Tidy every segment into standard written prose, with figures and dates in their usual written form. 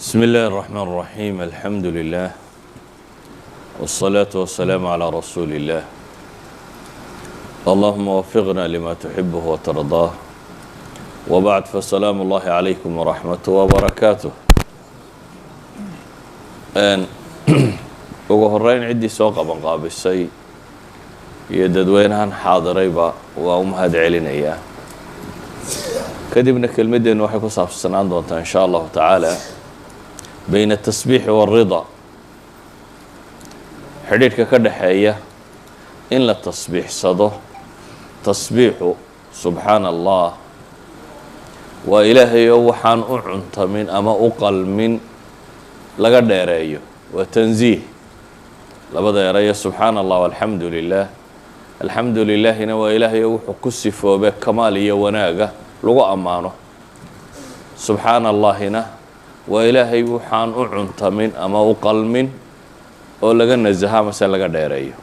بسم الله الرحمن الرحيم، الحمد لله والصلاة والسلام على رسول الله. اللهم وفقنا لما تحبه وترضاه. وبعد، فسلام الله عليكم ورحمته وبركاته. Ugu horeyn, ciddii soo qaban qaabisay iyo dadweynahan xaadirayba waa u mahad celinayaa. Kadibna kelmaddeennu waxay ku saabsanaan doontaa, in shaa Allahu tacaala, بين التسبيح والرضا, xidhiidhka ka dhexeeya in la tasbiixsado. Tasbiixu, subxaana Allah, waa Ilaahay oo waxaan u cuntamin ama u qalmin laga dheereeyo, waa tansiih. Labada erayo, subxaana Allah, alxamdu lilah. Alxamdu lilaahina waa Ilaahay oo wuxuu ku sifoobe kamaal iyo wanaaga lagu ammaano. Subxaana Allahina waa Ilaahay waxaan u cuntamin ama u qalmin oo laga nasaha amase laga dheereeyo.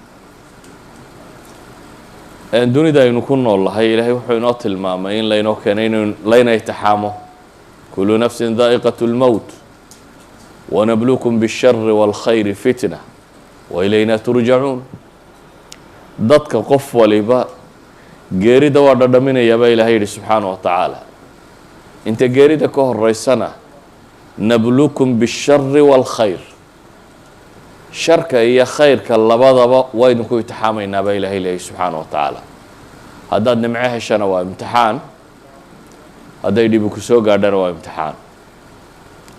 Dunida aynu ku nool nahay, Ilaahay wuxuu inoo tilmaamay in laynoo keenay in layna itixaamo. كل نفس ذائقة الموت ونبلوكم بالشر والخير فتنة وإلينا ترجعون. Dadka qof waliba geerida waa dhadhaminayaa, baa Ilahay yidhi subxaana wa tacaala. Inta geerida ka horeysana, نبلوكم بالشر والخير, sharka iyo khayrka labadaba waynu ku itixaamaynaa, baa Ilahay leeyay subxaana wa tacaala. Haddaad nimco heshana waa imtixaan, hadday dhibi ku soo gaadhana waa imtixaan.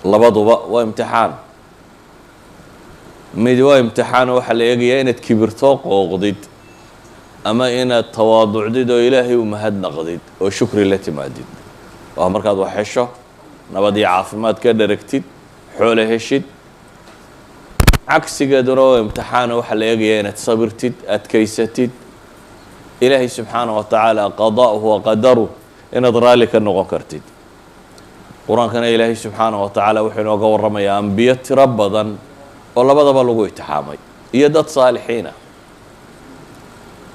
Labaduba waa imtixaan. Mid waa imtixaan oo waxaa la eegayaa inaad kibirtoo qooqdid ama inaad tawaaducdid oo Ilaahay u mahadnaqdid oo shukri la timaadid. Waa markaad wax hesho, nabad iyo caafimaad ka dharagtid, xoole heshid. Cagsigeeduna waa imtixaano, waxaa la eegayaa inaad sabirtid, adkaysatid, Ilaahay subxaana wa tacaala قضاؤه وقدره inaad raalli ka noqon kartid. Qur-aankana Ilaahay subxaana wa tacaala wuxuu inooga warramayaa ambiyo tiro badan oo labadaba lagu itixaamay iyo dad saalixiina,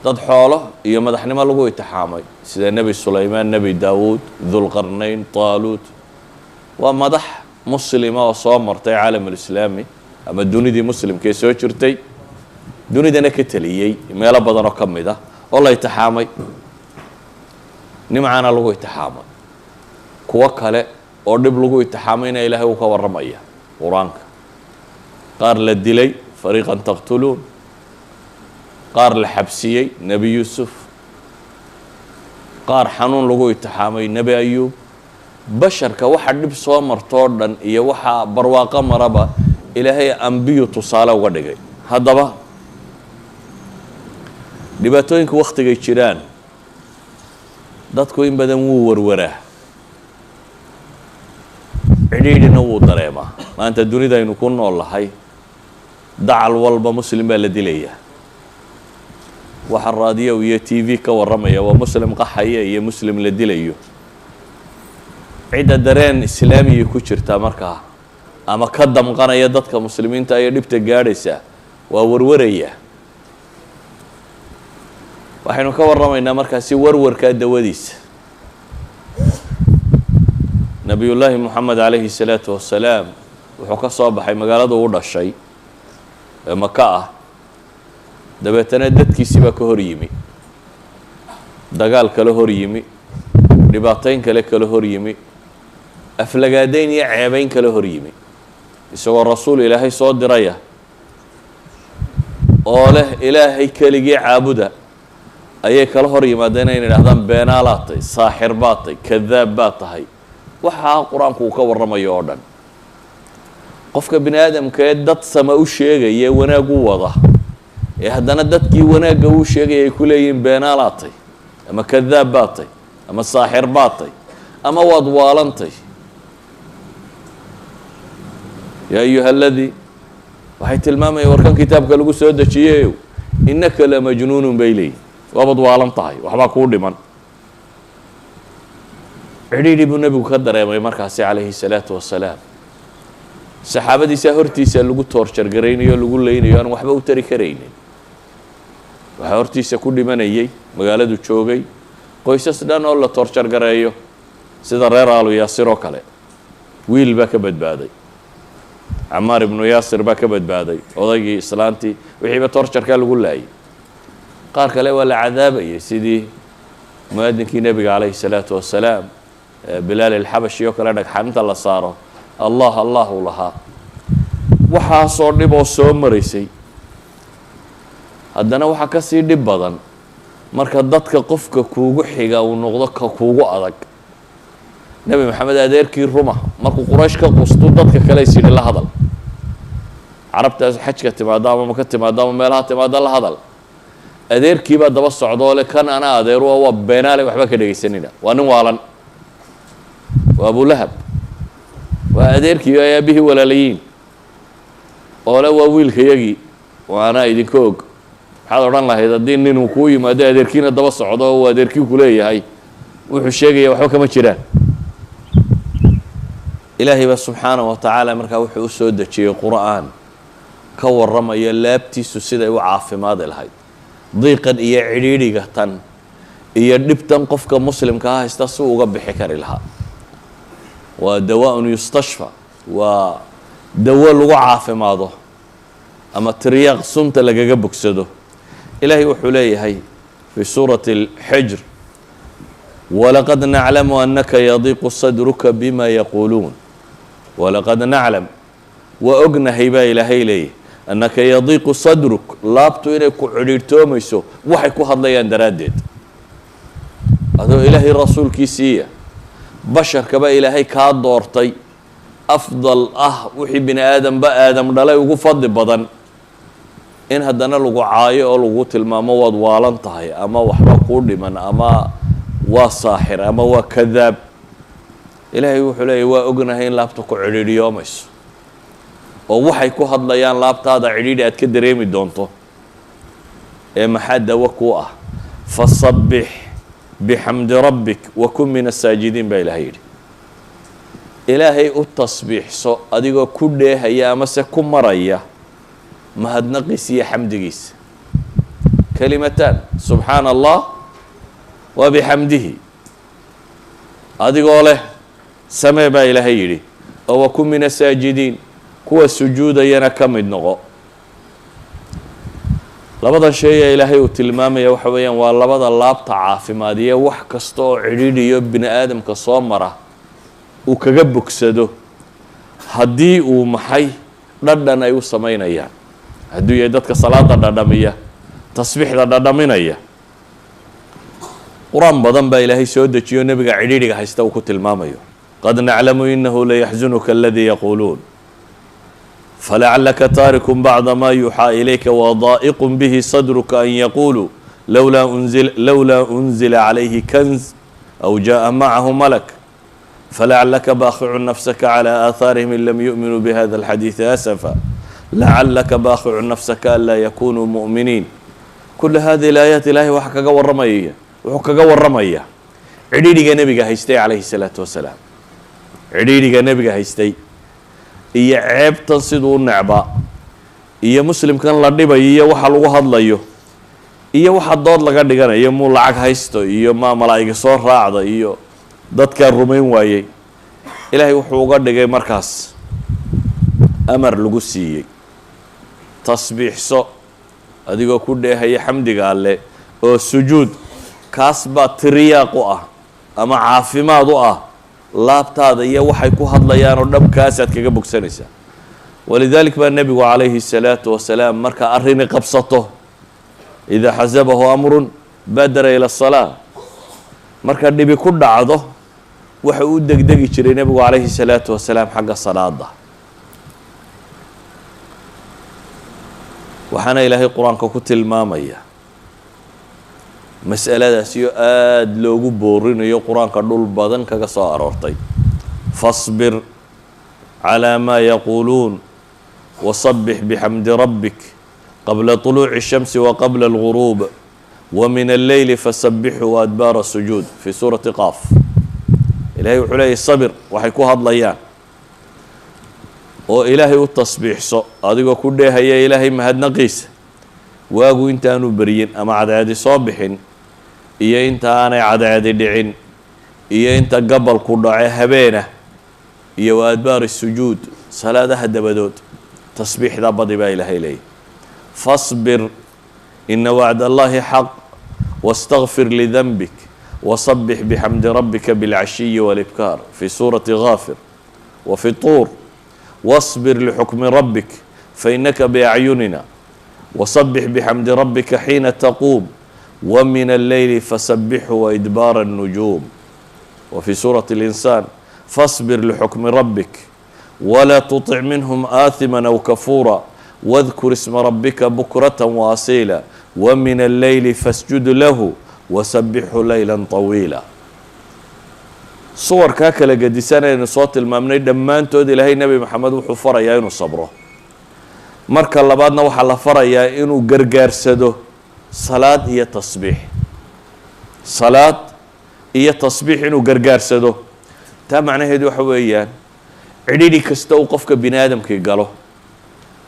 dad xoolo iyo madaxnimo lagu itixaamay, sida Nebi Sulaymaan, Nebi Daawuud, Dulqarnayn, Taaluut. Waa madax muslima oo soo martay caalamulislaami ama dunidii muslimka ee soo jirtay, dunidana ka teliyey meelo badan oo ka mid ah, oo la itixaamay, nimcana lagu itixaamay. Kuwo kale oo dhib lagu itixaamayna Ilaahay uu ka warramaya Qur-aanka. Qaar la dilay, فريقا تقتلون, qaar la xabsiyey, Nebi Yuusuf, qaar xanuun lagu itixaamay, Nebi Ayuub. Basharka waxa dhib soo martoo dhan iyo waxaa barwaaqo maraba, Ilaahay ambiyu tusaale uga dhigay. Haddaba dhibaatooyinka wakhtigay jiraan, dadku in badan wuu warwaraa, cidhiidhina wuu dareemaa. Maanta dunidaynu ku nool nahay, dacal walba muslim baa la dilayaa. Waxa raadiyo iyo TV ka warramaya waa muslim qaxaya iyo muslim la dilayo. Cidda dareen islaamiya ku jirtaa markaa ama ka damqanaya dadka muslimiinta iyo dhibta gaadhaysa waa warwaraya. Waxaynu ka warramaynaa markaasi warwarkaa dawadiisa. Nabiyullaahi Moxamed calayhi salaatu wasalaam wuxuu ka soo baxay magaalada uu dhashay ee Maka ah. Dabeetana dadkiisii baa ka hor yimi, dagaal kala hor yimi, dhibaatayn kale kala hor yimi, aflagaadayn iyo ceebayn kala hor yimi, isagoo rasuul Ilaahay soo diraya oo leh "Ilaahay keligii caabuda" ayay kala hor yimaadeen inay idhahdaan "Beenaalaad tahay, saaxir baad tahay, kadaab baad tahay." Waxaa Qur-aanku uu ka warramayo oo dhan, qofka bini aadamka ee dad sama u sheegaya, wanaag u wada, ee haddana dadkii wanaagga uu sheegaya ay ku leeyihiin "Beenaalaad tay" ama "Kadaab baad tay" ama "Saaxir baad tay" ama "Waad waalantay", يا أيها الذي, waxay tilmaamayaan warkan kitaabka lagu soo dejiyeyo, إنك لمجنون bay leeyihin, waabad waalan tahay, waxbaa kuu dhiman. Cidhiidhi buu Nebigu ka dareemay markaasi calayhi salaatu wasalaam. Saxaabadiisaa hortiisa lagu toorjargaraynayo, lagu leynayo, aan waxba u tari karaynin. Waxaa hortiisa ku dhimanayay, magaaladu joogay, qoysas dhan oo la toorjargareeyo, sida reer Aalu Yaasir oo kale. Wiil baa ka badbaaday. Camaar ibnu Yaasir baa ka badbaaday, odaygii, islaantii, wixiiba torture-kaa lagu laayay. Qaar kale waa la cadaabayay, sidii mu'aadinkii nebiga calayhi salaatu wasalaam, Bilaal ilxabashi oo kale, dhagxaninta la saaro "Allah, Allah" uu lahaa. Waxaasoo dhib oo soo maraysay, haddana waxaa ka sii dhib badan marka dadka qofka kuugu xiga uu noqdo ka kuugu adag. Nebi Maxamed adeerkii ruma markuu Quraysh ka qustu, dadka kale is yidhi la hadal, Carabtaas xajka timaado ama maka timaado ama meelaha timaado la hadal. Adeerkiibaa daba socdoo le, "Kan ana adeeru waa beenaale, waxba ka dhegaysanina, waa nin waalan." Waa Abulahab, waa adeerkii ay aabihii walaalayiin, oo le, "Waa wiilkayagii, waa anaa idinka og." Maxaad odhan lahayd haddii ninuu kuu yimaado, adeerkiina daba socdo, oo uu adeerkii ku leeyahay wuxuu sheegaya waxba kama jiraan? Ilaahay baa subxaana wa tacaala markaa wuxuu u soo dejiyey Qur'aan ka warramaya laabtiisu siday u caafimaadi lahayd, diiqan iyo cidhiidhiga tan iyo dhibtan qofka muslimkaa haysta si uga bixi kari lahaa. Waa دواء يستشفى, waa dawo lagu caafimaado ama tiryaaq sunta lagaga bogsado. Ilaahay wuxuu leeyahay في سورة الحجر: ولقد نعلم أنك يضيق صدرك بما يقولون. ولقد نعلم, waa ognahay baa Ilaahay leeyahy, أنك يضيق صدرك, laabtu inay ku cidhiidhtoomayso waxay ku hadlayaan daraaddeed. Adoo Ilaahay rasuulkiisiiya, basharkaba Ilaahay kaa doortay, afdal ah, wixii bini aadamba Aadam dhalay ugu fadli badan, in haddana lagu caayo oo lagu tilmaamo waad waalan tahay ama waxba kuu dhiman ama waa saaxir ama waa kadaab. Ilaahay wuxuu leeyahy, waa ognahay in laabta ku cidhiidhiyoomayso oo waxay ku hadlayaan laabtaada cidhiidhi aad ka dareemi doonto. Ee maxaa dawo kuu ah? فسبح بحمد ربك وكن من الساجدين baa Ilahay yidhi. Ilaahay u tasbiixso adigoo ku dheehaya amase ku maraya mahadnaqiisa iyo xamdigiisa. كلمتان, سبحان الله وبحمده, adigoo leh samee baa Ilaahay yidhi, oo وكن من الساجدين, kuwa sujuudayana ka mid noqo. Labadan shay ee Ilaahay uu tilmaamaya waxa weeyaan waa labada laabta caafimaadiye, wax kasta oo cidhiidhiyo bini aadamka soo mara uu kaga bogsado, haddii uu maxay dhadhan ay u samaynayaan, hadduu yahay dadka salaada dhadhamiya, tasbiixda dhadhaminaya. Qur-aan badan baa Ilaahay soo dejiyo nebiga cidhiidhiga haysta uu ku tilmaamayo. قد نعلم إنه ليحزنك الذي يقولون فلعلك تارك بعض ما يوحى إليك وضائق به صدرك أن يقولوا لولا أنزل عليه كنز أو جاء معه ملك فلعلك باخع نفسك على آثارهم إن لم يؤمنوا بهذا الحديث أسفا لعلك باخع نفسك ألا يكونوا مؤمنين. كل هذه الآيات Ilaahay waxa kaga warramaya, wuxuu kaga warramaya cidhiidhiga nebiga haystay calayhi salaatu wasalaam, cidhiidhiga nebiga haystay iyo ceebtan siduu u necbaa iyo muslimkan la dhibayo iyo waxa lagu hadlayo iyo waxa dood laga dhiganayo, muu lacag haysto iyo maa malaa'iga soo raacda iyo dadkaa rumayn waayey. Ilaahay wuxuu uga dhigay markaas amar lagu siiyey: tasbiixso adigoo ku dheehaya xamdiga Alle oo sujuud. Kaas baa tiriyaaq u ah ama caafimaad u ah laabtaada iyo waxay ku hadlayaan oo dham, kaasaad kaga bogsanaysaa. ولذلك baa nebigu calayhi الsalaatu wasalaam marka arrini qabsato, إذا حزبه أمر بادر إلى الصلاة, marka dhibi ku dhacdo waxa u degdegi jiray nebigu calayhi الsalaatu wasalaam xagga salaada. Waxaana Ilaahay Qur-aanka ku tilmaamaya mas'aladaasiyo aada loogu boorinayo, Qur-aanka dhul badan kaga soo aroortay: فاصبر على ما يقولون وسبح بحمد ربك قبل طلوع الشمس وقبل الغروب ومن الليل فسبحه وأدبار السجود, في سورة ق. Ilahay wuxuu leeyay, sabir waxay ku hadlayaan oo Ilaahay u tasbiixso adigoo ku dheehaya Ilaahay mahadnaqiisa, waagu intaanu beryin ama cadceedi soo bixin iyo inta aanay cadceedi dhicin iyo inta gabalku dhace habeena iyo وأدبار السجود. Salaadaha dabadood tasbiixdaa badi baa Ilaahay leeyahy. فاصبر إن وعد الله حق واستغفر لذنبك وسبح بحمد ربك بالعشي والإبكار، في سورة غافر. وفي الطور: واصبر لحكم ربك فإنك بأعيننا وسبح بحمد ربك حين تقوم ومن الليل فسبحه وإدبار النجوم. وفي سورة الإنسان: فاصبر لحكم ربك ولا تطع منهم آثما أو كفورا واذكر اسم ربك بكرة وأصيلا ومن الليل فاسجد له وسبحه ليلا طويلا. Suwarkaa kala gedisan aynu soo tilmaamnay dhammaantood, Ilaahay Nebi Maxamed wuxuu farayaa inuu sabro. Marka labaadna waxaa la farayaa inuu gargaarsado salaad iyo tasbiix, salaad iyo tasbiix inuu gargaarsado. Taa macnaheedu waxa weeyaan, cidhidhi kasta uu qofka bini aadamkii galo,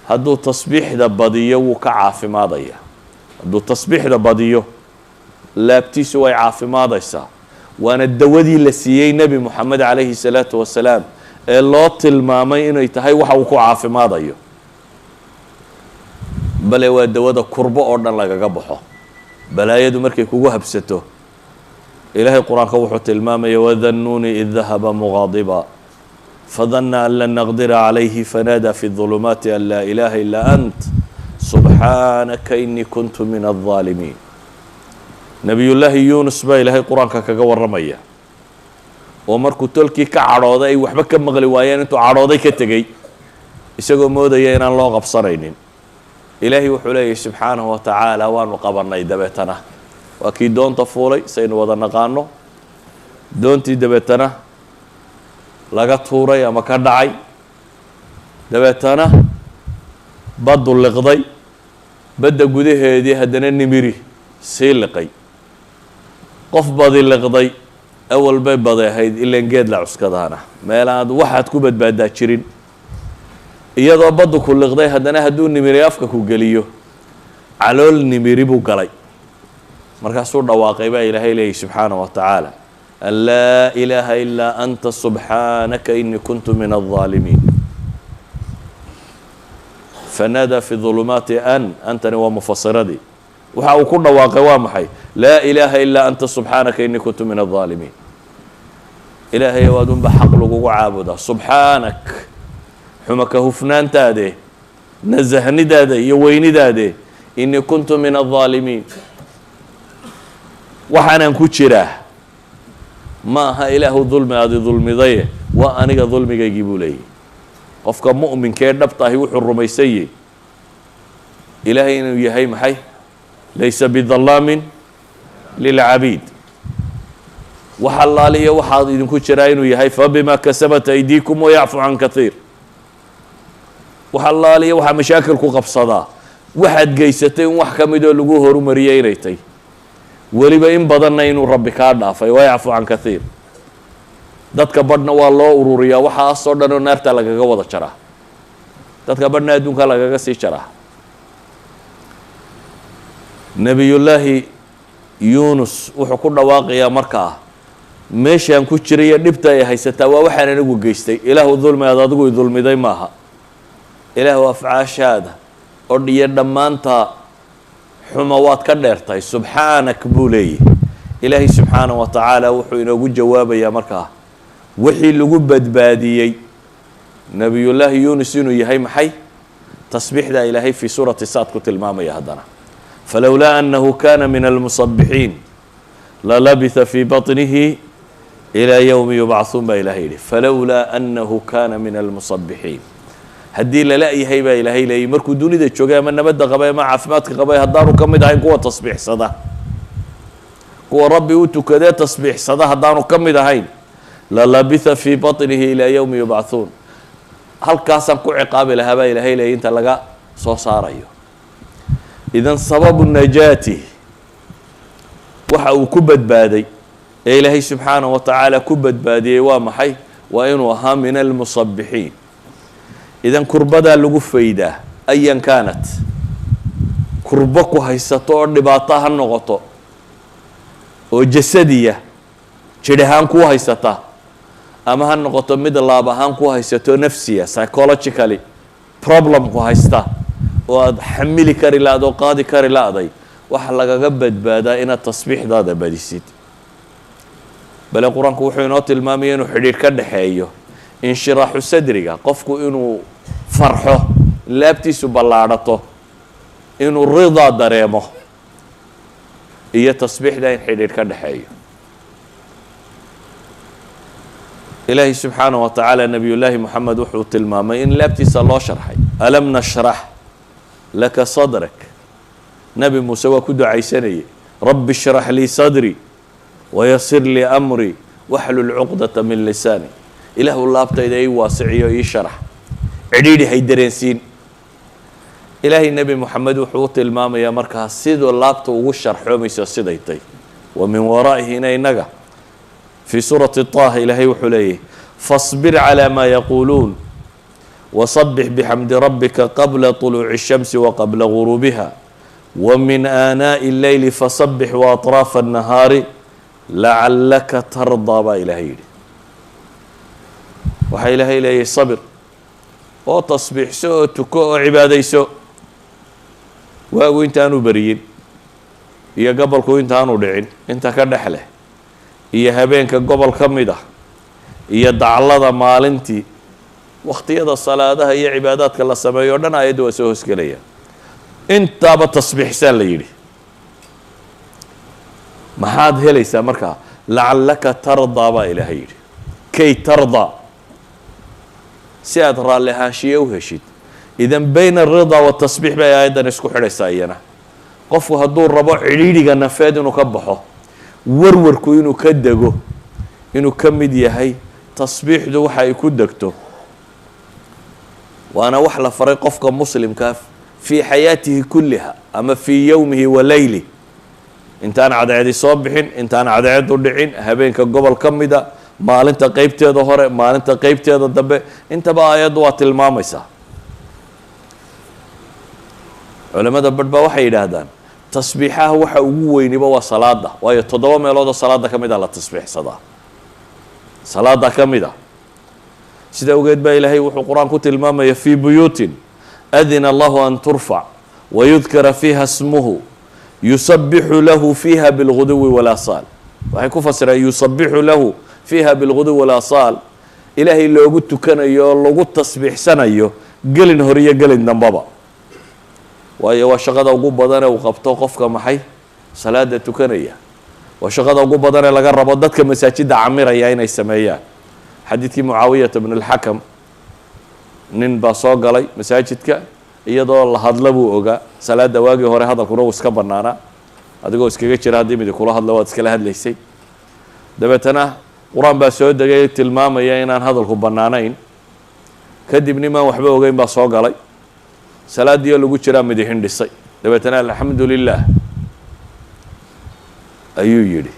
hadduu tasbiixda badiyo, wuu ka caafimaadaya. Hadduu tasbiixda badiyo, laabtiisu way caafimaadaysaa. Waana dawadii la siiyey Nebi Moxamed calayhi salaatu wasalaam ee loo tilmaamay inay tahay waxa uu ku caafimaadayo. Bale waa dawada kurbo oo dhan lagaga baxo. Balaayadu markay kugu habsato, Ilaahay Qur-aanka wuxuu tilmaamaya: وذا النون إذ ذهب مغاضبا فظن أن لن نقدر عليه فنادى في الظلمات أن لا إله إلا أنت سبحانك إني كنت من الظالمين. Nebiyullaahi Yuunus baa Ilaahay Qur-aanka kaga warramaya, oo markuu tolkii ka cadhooday, ay waxba ka maqli waayeen, intuu cadhooday ka tegey, isagoo moodaya inaan loo qabsanaynin. Ilaahay wuxuu leeyahy subxaanahu wa tacaala: waanu qabannay. Dabeetana waa kii doonta fuulay, saynu wada naqaano. Doontii dabeetana laga tuuray ama ka dhacay, dabeetana baddu liqday. Badda gudaheedii haddana nimiri sii liqay. Qof badi liqday awal bay baday ahayd, ilan geed la cuskadaana meel aad waxaad ku badbaadaa jirin. Iyadoo baddu ku liqday, haddana hadduu nimiri afka ku geliyo, calool nimiri buu galay. Markaasuu dhawaaqay baa Ilaahay leeyahy subxaanaه wa tacaala: أن لا إله إلا أنت سبحانك إني كنت من الظالمين. فنادى في الظلمات أن antani waa mufasiradii. Waxa uu ku dhawaaqay waa maxay? لا إله إلا أنت سبحانك إني كنت من الظالمين. Ilaahay adunba xaq lagugu caabudaa. سبحانك, xumaka hufnaantaade, nasahnidaada iyo weynidaade, إني كنت من الظالمين. Waxaanaan ku jiraa ma aha, Ilaahu, dulmi aadi dulmidaye, waa aniga dulmigaygii, buu leeyahy. Qofka mu'minka ee dhabta ahi wuxuu rumaysanyey Ilaahay inuu yahay maxay? ليس بظلام للعبيد. Wax allaaliya waxaad idinku jiraa inuu yahay فبما كسبت أيديكم ويعفو عن كثير. Wax allaaliya waxaa mashaakil ku qabsadaa, waxaad geysatay in wax ka midoo lagu horumariyey inay tay, weliba in badanna inuu Rabbi kaa dhaafay. ويعفو عن كثير. Dadka badhna waa loo ururiyaa waxaasoo dhan oo naarta lagaga wada jaraa, dadka badhna adduunka lagaga sii jaraa. Nebiyullaahi Yuunus wuxuu ku dhawaaqayaa markaa: meeshaan ku jiraiyo dhibta ay haysataa waa waxaan anigu geystay. Ilaahu, dulmi aad adigu i dulmiday maaha. Ilaahu, afcaashaada oo iyo dhammaanta xuma waad ka dheertahay. سبحانك, buu leeyahy. Ilaahay subxaanaه wa tacaala wuxuu inoogu jawaabayaa markaa wixii lagu badbaadiyey Nebiyullaahi Yuunus inuu yahay maxay? Tasbiixdaa Ilaahay fii suurati Saad ku tilmaamaya haddana: فلولا أنه كان من المسبحين للبث في بطنه إلى يوم يبعثون, baa Ilahay yidhi. فلولا أنه كان من المسبحين, haddii lala yahay, baa Ilaahay leeyay, markuu dunida joogay ama nabadda qabay ama caafimaadka qabay, haddaanu ka mid ahayn kuwa tasbiixsada, kuwa Rabbi u tukadee tasbiixsada, haddaanu ka mid ahayn, للبث في بطنه إلى يوم يبعثون, halkaasaan ku ciqaabi lahaa, baa Ilaahay leeyay, inta laga soo saarayo. إذن سبب نجاته, waxa uu ku badbaaday ee Ilaahay subxaanaه wa tacaala ku badbaadiyey, waa maxay? Waa inuu ahaa من المسبحين. إذن kurbadaa lagu faydaa, أيا كانت, kurbo ku haysato oo dhibaato ha noqoto, oo jasadiya, jidh ahaan kuu haysata, ama mid qalbiga ah, Ama ha noqoto mid laab ahaan ku haysato, nafsiya, psychologically problem ku haysta oo aada xamili kari la-d oo qaadi kari la-day, waxaa lagaga badbaadaa inaad tasbiixdaada badisid. Bale Qur-aanku wuxuu inoo tilmaamaya inuu xidhiidh ka dhexeeyo inshiraaxu sadriga, qofku inuu farxo, laabtiisu ballaadhato, inuu ridaa dareemo, iyo tasbiixda in xidhiidh ka dhexeeyo. Ilaahay subxaanaه wa tacaala Nebiyullaahi Moxamed wuxuu tilmaamay in laabtiisa loo sharxay: "Alam nashrax laka sadrak." Nebi Muuse waa ku ducaysanayay: "Rabbi ishrax lii sadri wayasir lii amri waxlul cuqdata min lisaani." Ilaahu, laabtayda ii waasiciyo, ii sharax, cidhiidhi hay dareensiin. Ilaahay Nebi Moxamed wuxuu u tilmaamayaa markaa siduu laabta ugu sharxoomayso siday tay. Wa min waraa'ihina innaga fii suurati Taha Ilaahay wuxuu leeyahy: "Fasbir calى ma yaquuluun wasabbix bixamdi rabbika qabla طuluuci الshamsi waqabla guruubiha wa min aanaaءi اlleyli fasabbix waaطraafa الnahaari lacalaka tardaa," baa Ilaahay yidhi. Waxaa Ilaahay leeyahy: sabir oo tasbiixso oo tuko oo cibaadayso waagu intaanu beriyin iyo gobolku intaanu dhicin, inta ka dhex leh, iyo habeenka gobol ka mid ah, iyo daclada maalintii, wakhtiyada salaadaha iyo cibaadaadka la sameeyo o dhan. Aayadda waa soo hoosgelaya. Intaaba tasbiixsaan la yidhi. Maxaad helaysaa markaa? "Lacallaka tardaa," baa Ilaahay yidhi, kay tardaa, si aad raalli ahaanshiye u heshid. Idan bayna alridaa watasbiix bay aayaddan isku xidhaysaa. Iyana qofku hadduu rabo cidhiidhiga nafeed inuu ka baxo, warwarku inuu ka dego, inuu ka mid yahay tasbiixdu waxa ay ku degto, waana wax la faray qofka muslimkaa fii xayaatihi kulliha ama fii yowmihi wa leyli, intaan cadceedi soo bixin, intaan cadceedu dhicin, habeenka gobol ka mida, maalinta qeybteeda hore, maalinta qeybteeda dambe, intaba aayaddu waa tilmaamaysaa. Culamada badh baa waxay yidhaahdaan tasbiixaha waxa ugu weyniba waa salaada, waayo 7 meeloodoo salaada ka mid a la tasbiixsadaa, salaada ka mid a. Sida awgeed baa Ilaahay wuxuu Qur-aan ku tilmaamaya: "Fii buyuutin adina Allahu an turfac wayudkara fiiha smuhu yusabixu lahu fiiha bilguduwi walaasaal." Waxay ku fasireen "yusabixu lahu fiiha bilguduwi walaasaal" Ilaahay loogu tukanayo oo lagu tasbiixsanayo gelin hore iyo gelin dambaba, waayo waa shaqada ugu badan ee uu qabto qofka maxay salaada tukanaya, waa shaqada ugu badan ee laga rabo dadka masaajidda camiraya inay sameeyaan. Xadiidkii Mucaawiyata bn اlxakam, nin baa soo galay masaajidka iyadoo la hadla buu ogaa. Salaada waagii hore hadalkuna wuu iska banaanaa, adigoo iskaga jira haddii midi kula hadla waad iskala hadlaysay. Dabeetana Qur-aan baa soo degay tilmaamaya inaan hadalku bannaanayn. Kadib nimaan waxba ogeyn baa soo galay salaadiio lagu jiraa, midi hindhisay. Dabeetana "Alxamdu lilah" ayuu yidhi.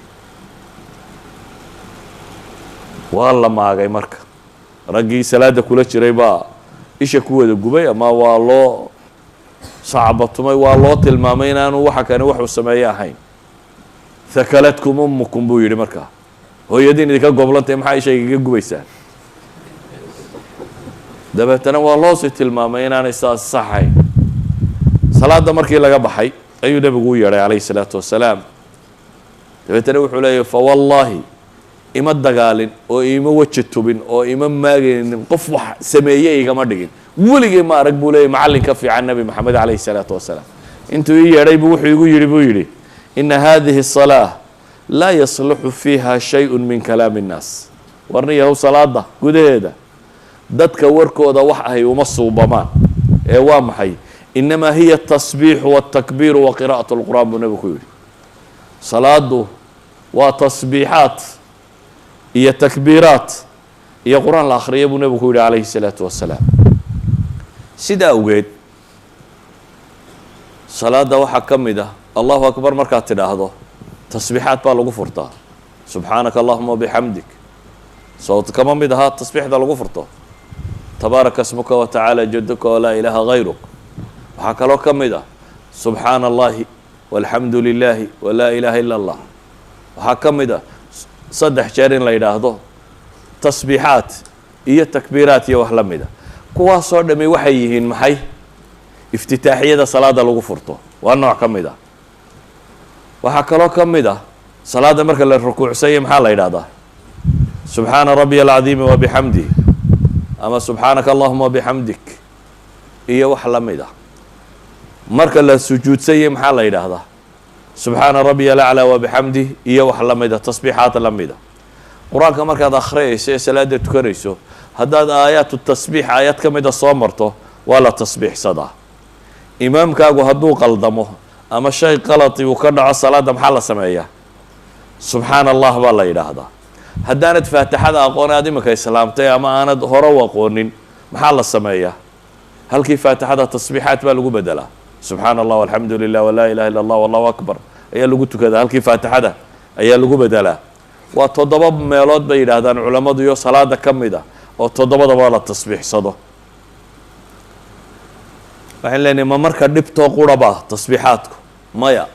Waa la maagay. Marka raggii salaada kula jiray baa isha ku wada gubay ama waa loo sacbatumay, waa loo tilmaamay inaanu waxa kani waxuu sameeye ahayn. "Hakalatkum ummukum," buu yidhi. Markaa "Hooyadiin idinka goblantay, maxaa isha igaga gubaysaan?" Dabeetana waa loosii tilmaamay inaanay saas saxayn. Salaadda markii laga baxay ayuu Nebigu u yeedhay calayhi salaatu wasalaam. Dabeetana wuxuu leeyahy: "Fawallaahi, ima dagaalin oo ima weji tubin oo ima maagaynin, qof wax sameeye igama dhigin. Weligay ma arag," buu leeyay, "macallin ka fiican Nebi Maxamed calayhi salaatu wasalaam. Intuu ii yeedhay buu wuxuu igu yidhi," buu yidhi, "ina hadihi الsalaa laa yasluxu fiiha shayءu min kalaami الnaas." Warni yahow, salaada gudaheeda dadka warkooda wax ahay uma suubamaan ee waa maxay? "Inamaa hiya atasbiixu waltakbiiru wa qira'at اlqur'aan," buu nebigu ku yidhi. Salaadu waa tasbiixaat iyo takbiiraat iyo Qur-aan la akhriya, buu nebigu ku yidhi calayhi الsalaatu wasalaam. Sidaa awgeed salaada waxaa ka mid ah "Allahu akbar" markaad tidhaahdo tasbiixaad baa lagu furtaa. "Subxaanaka allahuma bixamdik" soo kama mid ahaa tasbiixda lagu furto? "Tabaaraka smuka watacaala jaduka walaa ilaaha gayruk." Waxaa kaloo ka mid ah "Subxaana allahi walxamdu lilaahi walaa ilaaha ila allah." Waxaa ka mid ah 3 jeer in la yidhaahdo. Tasbiixaat iyo takbiiraat iyo wax la mida, kuwaasoo dhami waxay yihiin maxay? Iftitaaxiyada salaada lagu furto waa nooc ka mid a. Waxaa kaloo ka mid ah, salaadda marka la rukuucsanya, maxaa la yidhahdaa? Subxaana rabbiya alcadiimi wa bixamdih, ama subxaanaka allahuma wabixamdik, iyo wax la mid ah. Marka la sujuudsanyay, maxaa la yidhaahdaa? Subxaana rabbiya alaclaa wabixamdih, iyo wax la mida, tasbiixaad la mida. Qur-aanka markaad akhriyayso ee salaada tukanayso, haddaad aayaat tasbiix aayad ka mida soo marto, waa la tasbiixsadaa. Imaamkaagu hadduu qaldamo ama shay qalati uu ka dhaco salaadda, maxaa la sameeyaa? Subxaana Allah baa la yidhaahdaa. Haddaanad Faatixada aqoon, aad iminka islaamtay ama aanad hore u aqoonin, maxaa la sameeyaa? Halkii Faatixada tasbiixaad baa lagu bedelaa. Subxaana Allah, alxamdu lilah, walaa ilaha illa Allah, wallahu akbar ayaa lagu tukadaa. Halkii Faatixada ayaa lagu bedelaa. Waa 7 meelood bay yidhaahdaan culammadu iyo salaada ka mid ah oo toddobadaba la tasbiixsado. Waxaan leenahay, ma marka dhibtoo quraba tasbiixaadku? Maya,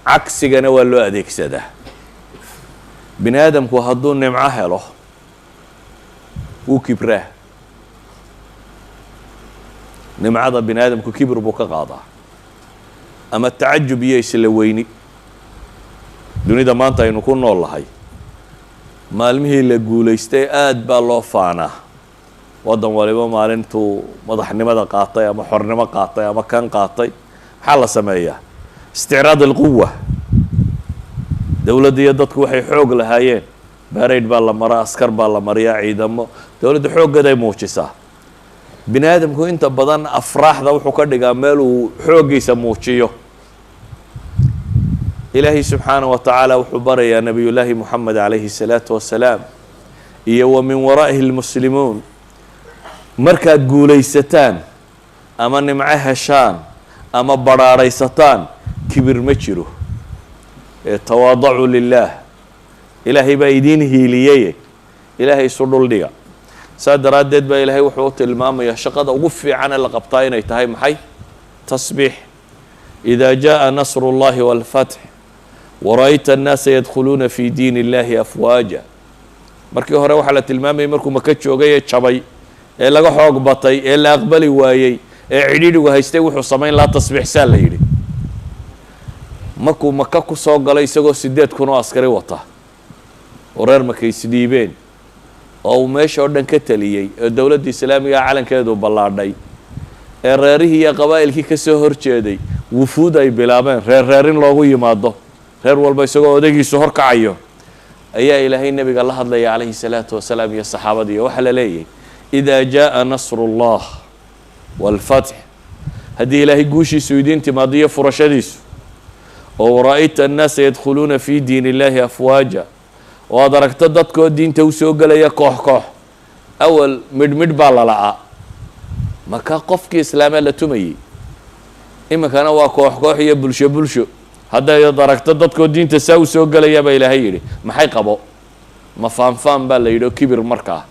cagsigana waa loo adeegsadaa. Bini aadamku hadduu nimco helo, wuu kibraa. Nimcada bini aadamku kibir buu ka qaadaa ama tacajub iyo isla weyni. Dunida maanta aynu ku nool lahay, maalmihii la guulaystay aad baa loo faanaa. Waddan waliba maalintuu madaxnimada qaatay ama xornimo qaatay ama kan qaatay, maxaa la sameeyaa? Isticraad alquwa. Dowladda iyo dadku waxay xoog lahaayeen, parade baa la maraa, askar baa la mariyaa, ciidamo, dowladda xooggeeday muujisaa. Bini aadamku inta badan afraaxda wuxuu ka dhigaa meel uu xooggiisa muujiyo. Ilaahay subxaanaه wa tacaala wuxuu barayaa Nabiyullaahi Moxamed calayhi الsalaatu wasalaam iyo wa min waraa'ihi lmuslimuun: markaad guulaysataan ama nimco heshaan ama badhaadhaysataan, kibir ma jiro ee tawaadacuu lilaah. Ilaahay baa idiin hiiliyey, Ilaahay isu dhuldhiga. Saa daraaddeed baa Ilaahay wuxuu u tilmaamayaa shaqada ugu fiican ee la qabtaa inay tahay maxay? Tasbiix. Ida jaءa nasru اllahi wاlfatx wara'ayta annaasa yadkhuluuna fi diin illahi afwaaja. Markii hore waxaa la tilmaamayay markuu Maka joogay ee jabay ee laga xoog batay ee la aqbali waayey ee cidhiidhigu haystay, wuxuu samayn lahaa tasbiixsaa la yidhi. Markuu Maka ku soo galay isagoo 8,000 oo askari wata oo reer Maka isdhiibeen oo uu meesha oo dhan ka teliyey ee dowladda islaamiga calankeedu ballaadhay ee reerihii iyo qabaa'ilkii ka soo horjeeday wufuud ay bilaabeen, reer reer in loogu yimaado, reer walba isagoo odagiisu horkacayo, ayaa Ilaahay nebiga la hadlaya calayhi salaatu wasalaam iyo saxaabadii. Waxaa la leeyahay: idaa jaءa nasru اllah wاlfatx, haddii Ilaahay guushiisu idiin timaado iyo furashadiisu, oo wara'ayta annaasa yadkhuluuna fi diin illahi afwaaja, oo aad aragto dadkoo diinta usoo gelaya koox koox. Awal midh midh baa la la'aa marka qofkii islaamaa la tumayey, iminkana waa koox koox iyo bulsho bulsho. Haddaad aragto dadkoo diinta saa usoo gelaya, baa Ilaahay yidhi, maxay qabo? Ma faanfaan baa la yidhi oo kibir markaa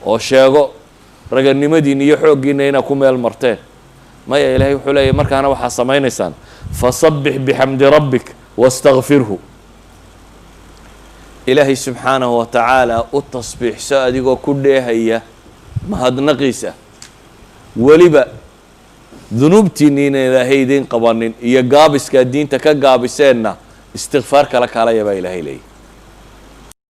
oo sheego raganimadiina iyo xooggiina inaad ku meel marteen? Maya, Ilaahay wuxuu leeyahy, markaana waxaa samaynaysaan: fasabbix bixamdi rabbik wastakfirhu. Ilaahay subxaanahu wa tacaala u tasbiixso adigoo ku dheehaya mahadnaqiisa. Weliba dunuubtiinni ina Ilaahay idiin qabanin iyo gaabiskaa diinta ka gaabiseenna istikfaar kala kaalaya, baa Ilaahay leeyahy.